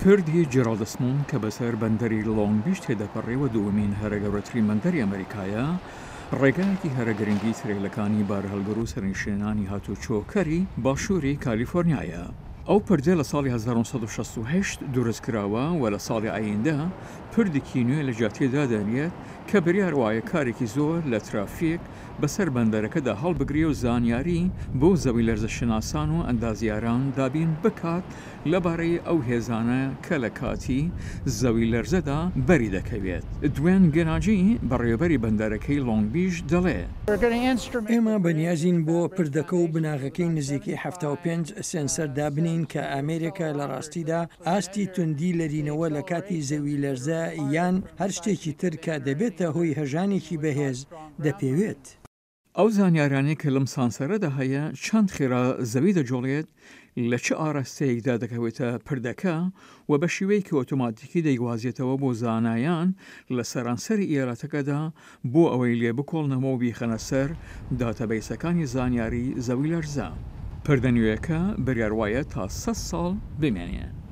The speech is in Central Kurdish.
پردی جێراڵد سمۆن کە بەسەر بەندەری لۆنگ بیچ تێدەپەڕێ و دووەمین هەرە گەورەترین بەندەری ئەمریکایە، ڕێگایەکی هەرە گرنگی ترێلەکانی بارهەڵگر و سەرنشینانی هاتوچۆکەری باشووری کالیفۆرنیایە. ئەو پردە لە ساڵی 1968 دروست کراوە و لە ساڵی ئایندە پردێکی نوێ لە جیاتی دادەنرێت کە بریار وایە کارێکی زۆر لە ترافیک بەسەر بەندەرەکەدا هەڵبگرێ و زانیاری بۆ زەویلەرزەشناسان و ئەندازیاران دابین بکات لەبارەی ئەو هێزانە کە لە کاتی زەویلەرزەدا بەری دەکەوێت. دوێن گێناجی، بەڕێوەبەری بەندەرەکەی لۆنگ بیچ دەڵێ. ئێمە بەنیازین بۆ پردەکە و بناغەکەی نزیکەی 75 سێنسەر دابنێین کە ئامێرێکە لە ڕاستیدا ئاستی توندی لەرینەوە لە کاتی زەویلەرزە یان هەر شتێکی تر کە دەبێتە هۆی هەژانێکی بەهێز دەپێوێت. ئەو زانیارانەی کە لەم سانسەرەدا هەیە چەند خێرا زەوی دەجوڵێت، لە چ ئاراستەیەکدا دەکەوێتە پردەکە و بە شێوەیەکی ئۆتۆماتیکی دەیگوازێتەوە بۆ زانایان لە سەرانسەری ئیالەتەکەدا بۆ ئەوەی لێبکۆڵنەوە و بیخەنە سەر داتابەیسەکانی زانیاری زەویلەرزە. پردە نوێیەکە بریار وایە تا 100 ساڵ بمێنێ.